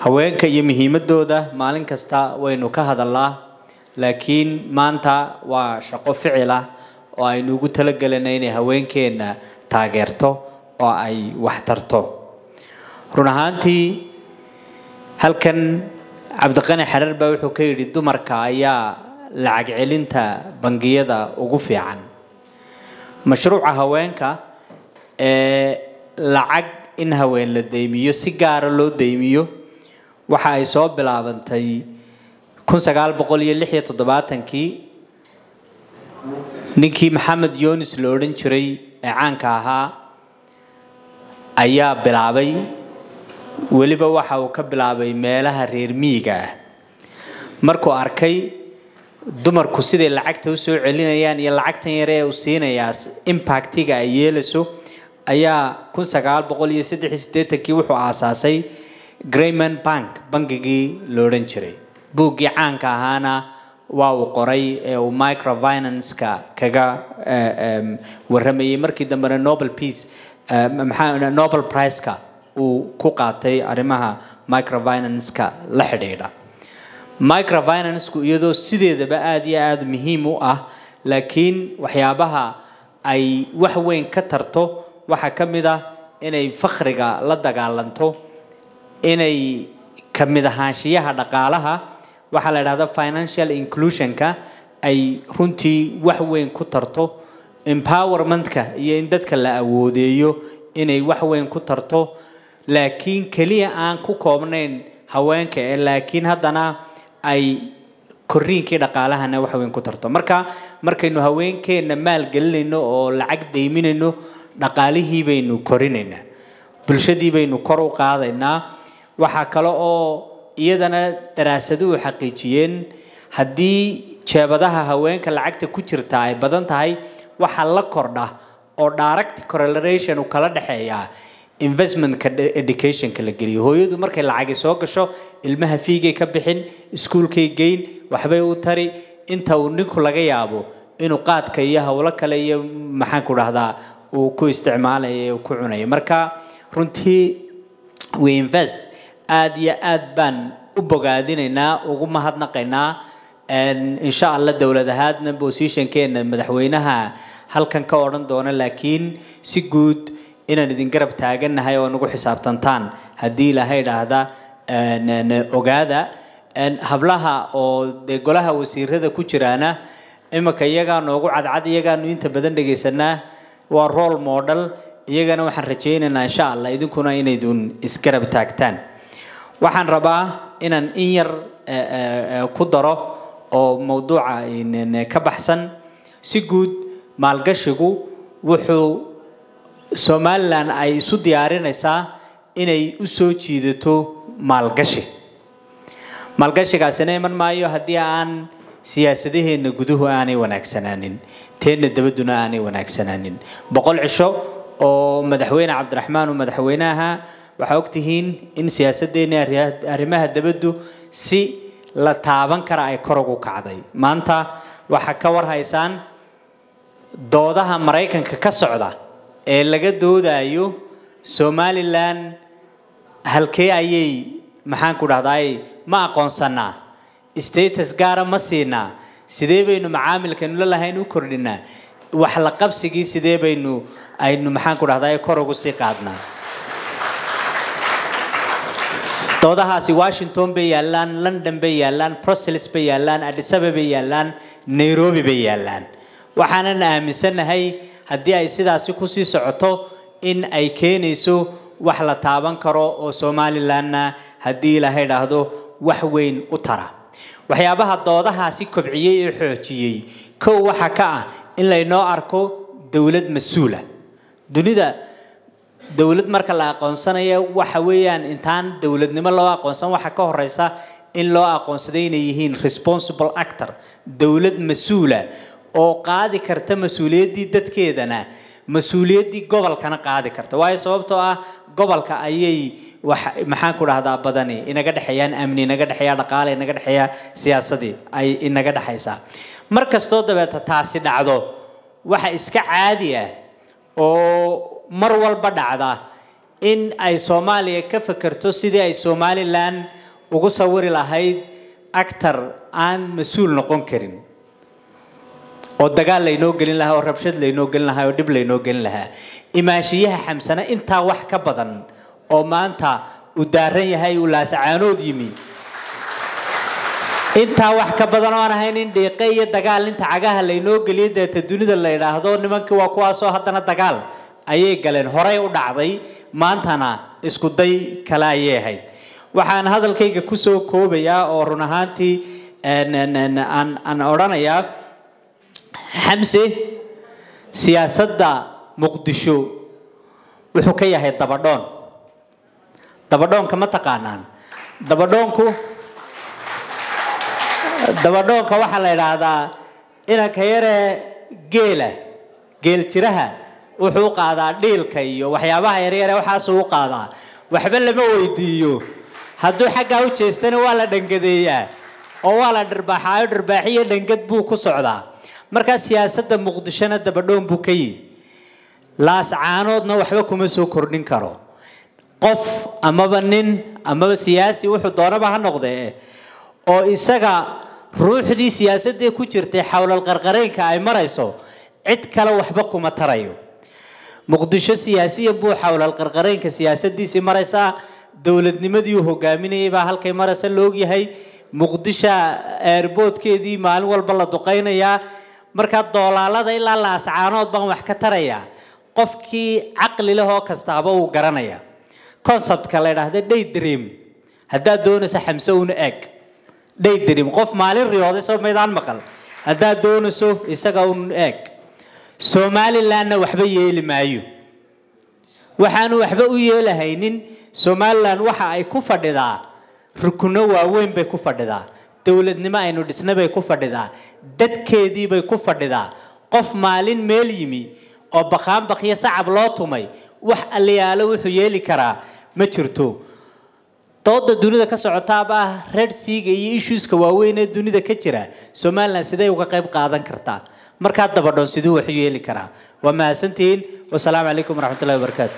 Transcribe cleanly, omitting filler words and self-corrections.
Haweenka iyo muhiimadooda maalin kasta waynu ka hadalnaa, laakiin maanta waa shaqo ficil ah oo aynu ugu talagelinay inay haweenkeenna taageerto oo ay wax tarto. Run ahaantii halkan Cabdiqani Xareer baa wuxuu ka yidhi dumarka ayaa lacag celinta bangiyada ugu fiican. Mashruuca haweenka ee lacag in haween la deymiyo, si gaara loo deymiyo, waxa ay soo bilaabantay 1976kii. Ninkii Maxamed Yunis la odhan jiray ee caanka ahaa ayaa bilaabay. Weliba waxa uu ka bilaabay meelaha reer miyiga ah. Markuu arkay dumarku siday lacagta usoo celinayaan iyo lacagtan yare ee uu siinayaa impactiga ay yeelayso, ayaa 1983kii wuxuu aasaasay Grameen Bank, bangigii la odhan jiray. Buuggii caanka ahaana waa uu qoray ee uu microfinance-ka kaga warramayay. Markii dambena Nobel Peace, maxaa, Nobel Prize-ka uu ku qaatay arrimaha microfinance-ka la xidhiidha. Microfinance-ku iyadoo sideedaba aada iyo aada muhiim u ah, laakiin waxyaabaha ay wax weyn ka tarto waxaa ka mid ah inay fakhriga la dagaalanto, inay ka mid ahaanshiyaha dhaqaalaha, waxaa la idhahda financial inclusion-ka, ay runtii wax weyn ku tarto, empowerment-ka iyo in dadka la awoodeeyo inay wax weyn ku tarto, laakiin keliya aan ku koobnayn haweenka ee laakiin haddana ay korriinkii dhaqaalahana wax weyn ku tarto. Marka markaynu haweenkeenna maalgelinayno oo lacag deyminayno, dhaqaalihii baynu korinaynaa, bulshadii baynu kor u qaadaynaa. Waxaa kale oo iyadana daraasaduhu xaqiijiyeen, haddii jeebadaha haweenka lacagta ku jirta ay badan tahay, waxaa la kordha oo direct correlation uu kala dhexeeyaa investmentka educationka la geliyo. Hooyadu markay lacagi soo gasho, ilmaha fee-gay ka bixin, iskuulkay geyn, waxbay u tari, inta uu ninku laga yaabo inuu qaadka iyo howlo kale iyo maxaan ku dhahdaa uu ku isticmaalayo, uu ku cunayo. Marka runtii We Invest aad iyo aad baan u bogaadinaynaa, ugu mahadnaqaynaa. Insha Allah dowlad ahaadna positionkeena madaxweynaha halkan ka odhan doona, laakiin si guud inaan idin garab taagannahay oo nagu xisaabtantaan haddii Ilaahay idhaahda. Ogaada, hablaha oo dee golaha wasiirada ku jiraana iminka iyagaa noogu cadcad, iyagaanu inta badan dhegaysanaa, waa role model. Iyagana waxaan rajaynaynaa insha Allah idinkuna inaydun isgarab taagtaan. Waxaan rabaa inaan in yar ku daro oo mawduuca ka baxsan. Si guud maalgashigu wuxuu Somaliland ay isu diyaarinaysaa inay u soo jiidato maalgashi. Maalgashigaasina iman maayo haddii aan siyaasadaheenna guduhu aanay wanaagsanaanin, teenna dabadduna aanay wanaagsanaanin. 100 cisho oo madaxweyne Cabdiraxmaan uu madaxweynaha, waxaa ogtihiin in siyaasadeenni arrimaha dabaddu si la taaban kara ay kor ugu kacday. Maanta waxaa ka war haysaan doodaha Maraykanka ka socda ee laga doodayo Somaliland halkee ayay, maxaan ku dhahdaay, ma aqoonsanaa, status gaara ma siinaa, sidee baynu macaamilkaynu la lahayn u kordhinaa, wax la qabsigii sidee baynu aynu, maxaan ku dhahdaay, kor ugu sii qaadnaa. Doodahaasi Washington bay yaallaan, London bay yaallaan, Brussels bay yaallaan, Addis Ababa bay yaallaan, Nairobi bay yaallaan. Waxaanan aaminsanahay haddii ay sidaasi kusii socoto in ay keenayso wax la taaban karo oo Somalilandna haddii Ilaahay idhaahdo wax weyn u tara. Waxyaabaha doodahaasi kobciyey ee xoojiyey, kow waxa ka ah in laynoo arko dowlad mas-uula. Dunida dowlad marka la aqoonsanayo, waxa weeyaan intaan dowladnimo loo aqoonsan waxa ka horeysa in loo aqoonsaday inay yihiin responsible actor, dowlad mas-uula oo qaadi karta mas-uuliyaddii dadkeedana, mas-uuliyaddii gobolkana qaadi karta. Waayo, sababtoo ah gobolka ayay wax, maxaan ku dhahdaa, badani inaga dhexeeyaan, amni inaga dhexeeya, dhaqaale inaga dhexeeya, siyaasadii ay inaga dhexaysaa. Mar kastoo dabeeta taasi dhacdo, waxa iska caadi ah oo mar walba dhacda In ay Soomaaliya ka fakerto sidii ay Somaliland ugu sawiri lahayd actor aan mas-uul noqon karin, oo dagaal laynoo gelin lahaa, oo rabshad laynoo gelin lahaa, oo dhib laynoo gelin lahaa. Imaanshiyaha Xamsana intaa wax ka badan oo maanta uu daaran yahay uu Laasacaanood yimi, intaa wax ka badan oo aan ahayn in dhiiqe iyo dagaal inta cagaha laynoo geliyo, deeta dunida la yidhaahdo nimankii waa kuwaasoo haddana dagaal ayay galeen, horay u dhacday, maantana isku day kale ayay ahayd. Waxaan hadalkayga kusoo koobayaa oo run ahaantii aan odhanayaa, Xamse siyaasadda Muqdisho wuxuu ka yahay dabadhoon. Dabadhoonka ma taqaanaan? Dabadhoonku, dabadhoonka waxaa la idhaahdaa inanka yaree geela, geel jiraha wuxuu u qaadaa dhiilka iyo waxyaabaha yaryare, waxaasuu u qaadaa, waxba lama weydiiyo. Hadduu xaggaa u jeestana waa la dhangadeeyaa oo waa la dhirbaaxaayo, dhirbaaxiyo dhangad buu ku socdaa. Markaa siyaasadda Muqdishona dabadhoon buu ka yihi, Laascaanoodna waxba kuma soo kordhin karo. Qof amaba nin amaba siyaasi wuxuu doonaba ha noqdee oo isaga ruuxdii siyaasaddee ku jirtay xawlal qarqareynka ay marayso, cid kale waxba kuma tarayo. Muqdisho siyaasiyan buu xawlal qarqareynka siyaasaddiisii maraysaa, dowladnimadii uu hogaaminayay baa halkay maraysa la ogyahay, Muqdisho airportkeedii maalin walba la duqaynayaa. Markaa doolaalada ilaa Laascaanood baan wax ka tarayaa, qofkii caqli leh oo kastaaba uu garanaya conceptka la idhaahda day dream. Haddaad doonayso Xamse una eg day dream, qof maalin riyooday soo maydaan maqal, haddaad doonayso isaga un eeg. Somalilandna waxba yeeli maayo. Waxaanu waxba u yeelahaynin, Somaliland waxa ay ku fadhidaa rukuno waaweyn bay ku fadhidaa, dowladnimo aynu dhisna bay ku fadhidaa, dadkeedii bay ku fadhidaa. Qof maalin meel yimi oo bakhaan bakyo sacab loo tumay, wax alliyaalo wuxuu yeeli karaa ma jirto. Dooda dunida ka socotaaba ah Red Seaga iyo issueska waaweyn ee dunida ka jira, Somaliland sidee uga qayb qaadan kartaa? Markaa dabadhoon siduu wax u yeeli karaa? Waa mahadsantihiin. Wasalaamu calaykum waraxmatullahi wabarakaatu.